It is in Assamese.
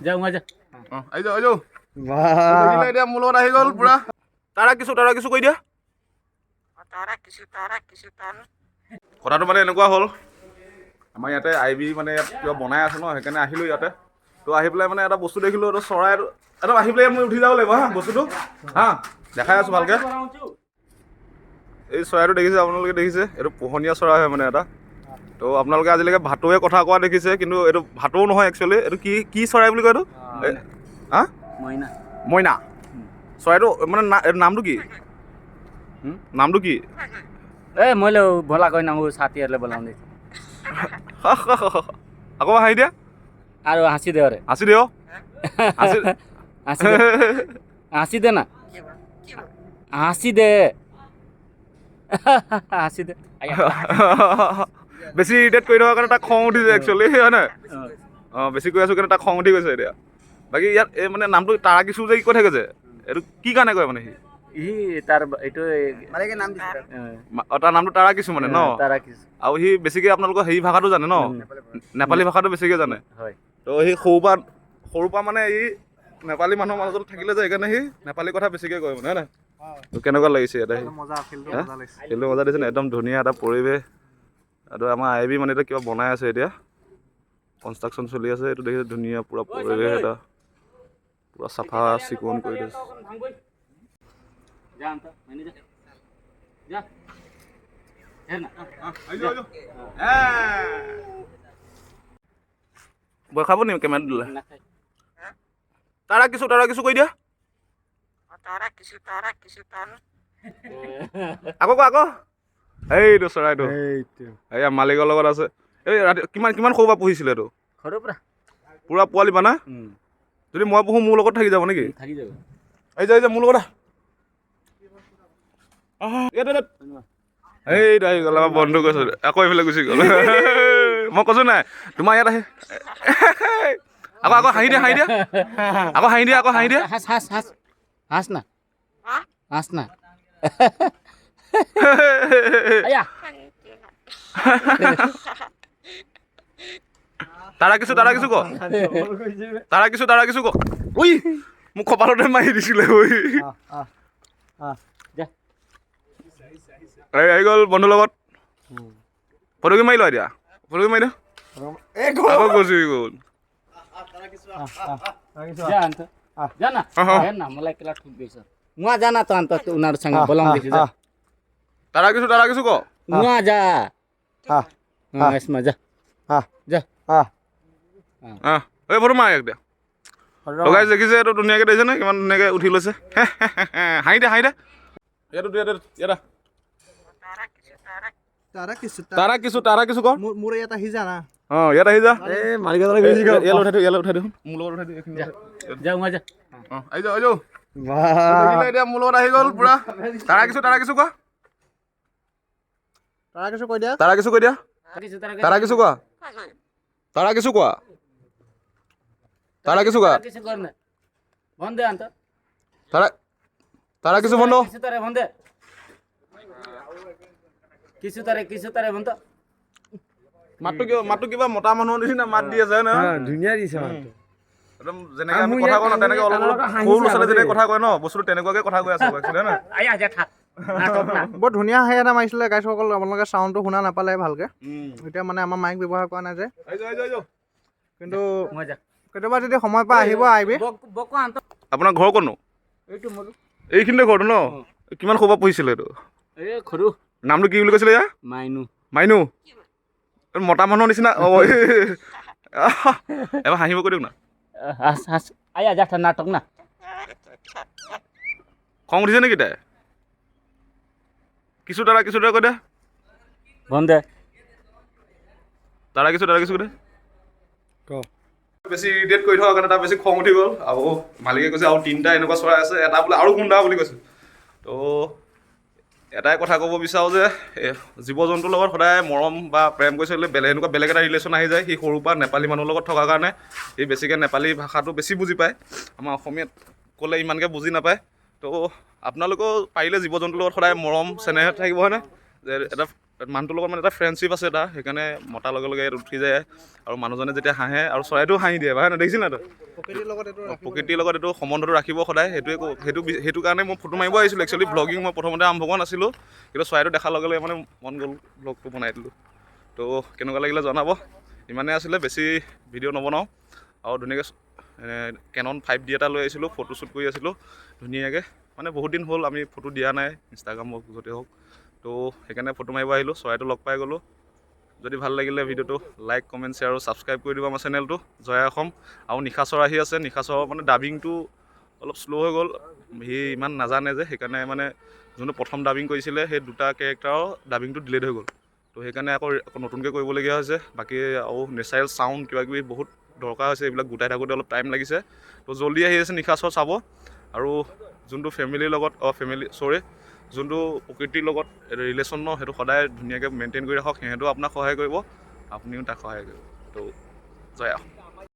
যা উहाँ जा। অঁ, আহি যাওঁ, আহি যাওঁ। দেখিলে, এতিয়া মোৰ লগত আহি গ'ল পুৰা। তাৰা কিছু, তাৰা কিছু কৈ দিয়া। কথাটো মানে এনেকুৱা হ'ল, আমাৰ ইয়াতে আই বি মানে ইয়াত কিবা বনাই আছে ন, সেইকাৰণে আহিলোঁ ইয়াতে। তো আহি পেলাই মানে এটা বস্তু দেখিলোঁ, এইটো চৰাই এটা আহি পেলাই মই উঠি যাব লাগিব। হা, বস্তুটো হা দেখাই আছোঁ ভালকৈ। এই চৰাইটো দেখিছে আপোনালোকে? দেখিছে, এইটো পোহনীয়া চৰাই হয় মানে এটা। তো আপোনালোকে আজিলৈকে ভাটৌৱে কথা কোৱা দেখিছে, কিন্তু এইটো ভাটৌ নহয় একচুৱেলি। এইটো কি কি চৰাই বুলি কয় এইটো? হা? মইনা। মইনা চৰাইটো মানে এইটো নামটো কি? হুম? নামটো কি? ए, मैले बोलाएको होइन, ऊ साथीहरूले बोलाउँदै थियो। আকৌ হাঁহি দিয়া। আৰু हाँसिदे अरे। হাঁচি দিয়, হাঁচি। हाँसिदे, हाँसिदे न, हाँसिदे, हाँसिदे। বেছি ইৰিটেট কৰি থকাৰ কাৰণে তাক খং উঠিছে একচুৱেলি, হয় নাই? অঁ, বেছি কৈ আছোঁ কাৰণে তাক খং উঠি গৈছে এতিয়া। বাকী ইয়াত এই মানে নামটো তাৰা কিছু যে কৈ থাকে যে, এইটো কি কাৰণে কয় মানে সি? ই তাৰ এইটো মালিকে নাম দিছে। অ, তাৰ নামটো তাৰা কিছু মানে ন? তাৰা কিছু। আৰু সি বেছিকৈ আপোনালোকৰ হেৰি ভাষাটো জানে ন, নেপালী ভাষাটো বেছিকৈ জানে? হয়। তো সি সৰুৰ পৰা মানে ই নেপালী মানুহৰ মাজত থাকিলে যে, সেইকাৰণে সি নেপালী কথা বেছিকৈ কয় মানে, হয় নাই? তো কেনেকুৱা লাগিছে ইয়াতে আহি? মজা, ফিল্ডটো। হা? মজা লাগিছে। ফিল্ডটো মজা দিছে নে? একদম ধুনীয়া এটা পৰিৱেশ। আৰু আমাৰ আই বি মানে এতিয়া কিবা বনাই আছে, এতিয়া কনষ্ট্ৰাকশ্যন চলি আছে। এইটো দেখিছে, ধুনীয়া পুৰা পৰিৱেশ এটা, পুৰা চাফা চিকুণ কৰি থৈছে। जा अन्त होइन, जा जा, हेर न। ভয় খাব নি কেমেৰাটো দিলে? নাখায়। তাৰা কিছু, তাৰা কিছু কৈ দিয়া। আকৌ কোৱা আকৌ। এইটো চৰাইটো এইটো। এইয়া মালিকৰ লগত আছে। এই ৰাতি কিমান কিমান সৰুৰ পৰা পুহিছিলে এইটো? সৰুৰ পৰা। পুৰা পোৱালি বানা। যদি মই পুহোঁ, মোৰ লগত থাকি যাব নেকি? থাকি যাব। এই যা, এই যা, মোৰ লগত আহ। আহ, ইয়াত, ইয়াত। এইটো আহি গ'ল আমাৰ বন্ধু। কৈছোঁ, আকৌ এইফালে গুচি গ'ল। মই কৈছোঁ নাই তোমাৰ ইয়াত আহি। আকৌ, আকৌ হাঁহি দিয়া, হাঁহি দিয়া, আকৌ হাঁহি দিয়া, আকৌ হাঁহি দিয়া। हाँस, हाँस, हाँस, हाँस न, हाँस न। আয়া। তাৰা কিছু, তাৰা কিছু ক, তাৰা কিছু, তাৰা কিছু ক। ঐ, মোক কপালতে মাৰি দিছিলে ঐ। যা। এই আহি গ'ল বন্ধুৰ লগত। ফটো মাৰি লোৱা এতিয়া, ফটো মাৰি দিয়া। আকৌ গুচি গ'ল। जा अन्त, जा न। हेर न, मलाई केला ठुक्दैछ। उहाँ जा न त अन्त, उनीहरूसँग बोलाउँदैछु, जा। তাৰা কিছু, তাৰা কিছু ক। उहाँ जा। अँ, यसमा जा, जा। আহ, এই ফটো মাৰ ইয়াক দিয়া। লগাই দেখিছে, এইটো ধুনীয়াকৈ দেখিছে নে, কিমান ধুনীয়াকৈ উঠি লৈছে। হাঁহি দে, হাঁহি দে। ইয়াতো, ইয়াতে, ইয়াত আহ। তাৰা কিছু। তাৰা কিছু, তাৰা কিছু ক। মোৰ ইয়াত আহি যা না। অঁ, ইয়াত আহি যা। এই মালিকৰ গুচি গ'ল। ইয়ালৈ উঠাই দিওঁ, ইয়ালৈ উঠাই দিওঁ, মোৰ লগত উঠাই দিওঁ এইখিনি। जा, उहाँ जा। অঁ, আহি যাওঁ, আহি যাওঁ। দেখিলে, এতিয়া মোৰ লগত আহি গ'ল পুৰা। তাৰা কিছু, তাৰা কিছু কোৱা। তাৰা কিছু কৈ দিয়া। তাৰা কিছু কৈ দিয়া। কিছু, তাৰা। তাৰা কিছু কোৱা, তাৰা কিছু কোৱা, তাৰা কিছু কোৱা। কিছু गर्ने भन्दे अन्त। তাৰা, তাৰা কিছু বন্ধ। কিছু তাरे भन्दे, কিছু তাৰে, কিছু তাৰে ভন্ত। মাতটো কিবা, মাতটো কিবা মতা মানুহৰ নিচিনা মাত দি আছে, হয় নহয়? ধুনীয়া দিছে মাতটো। একদম যেনেকে আমি কথা কওঁ ন, তেনেকে অলপ অলপ সৰু ল'ৰা ছোৱালী যেনেকে কথা কয় ন, বস্তুটো তেনেকুৱাকে কথা কৈ আছে actually, হয় নহয়? আয়া, যা, থাক, নাটক না। বৰ ধুনীয়া হাঁহি এটা মাৰিছিলে গাইজসকল। আপোনালোকে চাউণ্ডটো শুনা নাপালে ভালকে। এতিয়া মানে আমাৰ মাইক ব্যৱহাৰ কৰা নাই যে। আহি যাওঁ, আহি যাওঁ, আহি যাওঁ। কিন্তু উहाँ जा। কেতিয়াবা যদি সময় পাই আহিব, আহিবি। বক अन्त। আপোনাৰ ঘৰ ক'তনো? এইটো মোৰ। এইখিনিতে ঘৰটো ন? কিমান সৰুৰ পৰা পুহিছিলে এইটো? এই সৰু। নামটো কি বুলি কৈছিলে ইয়াৰ? মাইনু। মাইনু। এই মতা মানুহৰ নিচিনা। অ, এবাৰ হাঁহিব কৈ দিয়ক না। हाँस, हाँस, আয়া, যা, নাটক না। খং উঠিছে নেকি তাই? কিছু তাৰা, কিছু তাৰা কৈ দে। ভন্দে। তাৰা কিছু, তাৰা কিছু কৈ দে। বেছি ইৰিটেট কৰি থকাৰ কাৰণে তাৰ বেছি খং উঠি গ'ল। আৰু মালিকে কৈছে আৰু তিনিটা এনেকুৱা চৰাই আছে, এটা বোলে আৰু গুণ্ডা বুলি কৈছে। তো এটাই কথা ক'ব বিচাৰোঁ যে জীৱ জন্তুৰ লগত সদায় মৰম বা প্ৰেম কৰি চলিলে বেলেগ এনেকুৱা বেলেগ এটা ৰিলেশ্যন আহি যায়। সি সৰুৰ পৰা নেপালী মানুহৰ লগত থকাৰ কাৰণে সি বেছিকৈ নেপালী ভাষাটো বেছি বুজি পায়। আমাৰ অসমীয়াত ক'লে ইমানকৈ বুজি নাপায়। তো আপোনালোকেও পাৰিলে জীৱ জন্তুৰ লগত সদায় মৰম চেনেহ থাকিব, হয়নে? যে এটা মানুহটোৰ লগত মানে এটা ফ্ৰেণ্ডশ্বিপ আছে এটা, সেইকাৰণে মতাৰ লগে লগে ইয়াত উঠি যায়। আৰু মানুহজনে যেতিয়া হাঁহে আৰু চৰাইটোও হাঁহি দিয়ে, হয় নহয়? দেখিছিল নাই তই? প্ৰকৃতিৰ লগত এইটো ৰাখিব। প্ৰকৃতিৰ লগত এইটো সম্বন্ধটো ৰাখিব সদায়। সেইটোৱে সেইটো কাৰণে মই ফটো মাৰিব আহিছিলোঁ। একচুৱেলি ভ্লগিং মই প্ৰথমতে আৰম্ভ কৰা নাছিলোঁ, কিন্তু চৰাইটো দেখাৰ লগে লগে মানে মন গ'ল, ভ্লগটো বনাই দিলোঁ। তো কেনেকুৱা লাগিলে জনাব। ইমানেই আছিলে, বেছি ভিডিঅ' নবনাওঁ। আৰু ধুনীয়াকৈ কেনন 5D এটা লৈ আহিছিলোঁ, ফটো শ্বুট কৰি আছিলোঁ ধুনীয়াকৈ। মানে বহুত দিন হ'ল আমি ফটো দিয়া নাই, ইনষ্টাগ্ৰাম হওক, য'তে হওক। তো সেইকাৰণে ফটো মাৰিব আহিলোঁ, চৰাইটো লগ পাই গ'লোঁ। যদি ভাল লাগিলে ভিডিঅ'টো, লাইক, কমেণ্ট, শ্বেয়াৰ আৰু ছাবস্ক্ৰাইব কৰি দিব আমাৰ চেনেলটো। জয় অসম। আৰু নিশাচৰ আহি আছে। নিশাচৰ মানে ডাবিংটো অলপ শ্ল' হৈ গ'ল, সি ইমান নাজানে যে, সেইকাৰণে মানে যোনটো প্ৰথম ডাবিং কৰিছিলে, সেই দুটা কেৰেক্টাৰৰ ডাবিংটো ডিলেট হৈ গ'ল। তো সেইকাৰণে আকৌ নতুনকৈ কৰিবলগীয়া হৈছে। বাকী আৰু নেচাৰেল চাউণ্ড কিবা কিবি বহুত দৰকাৰ হৈছে, এইবিলাক গোটাই থাকোঁতে অলপ টাইম লাগিছে। তো জল্দি আহি আছে নিশাচৰ, চাব। আৰু যোনটো ফেমিলিৰ লগত, অঁ, ফেমিলি, চৰি, যোনটো প্ৰকৃতিৰ লগত ৰিলেশ্যন ন, সেইটো সদায় ধুনীয়াকৈ মেইনটেইন কৰি ৰাখক। সিহঁতেও আপোনাক সহায় কৰিব, আপুনিও তাক সহায় কৰিব। তো জয় অসম।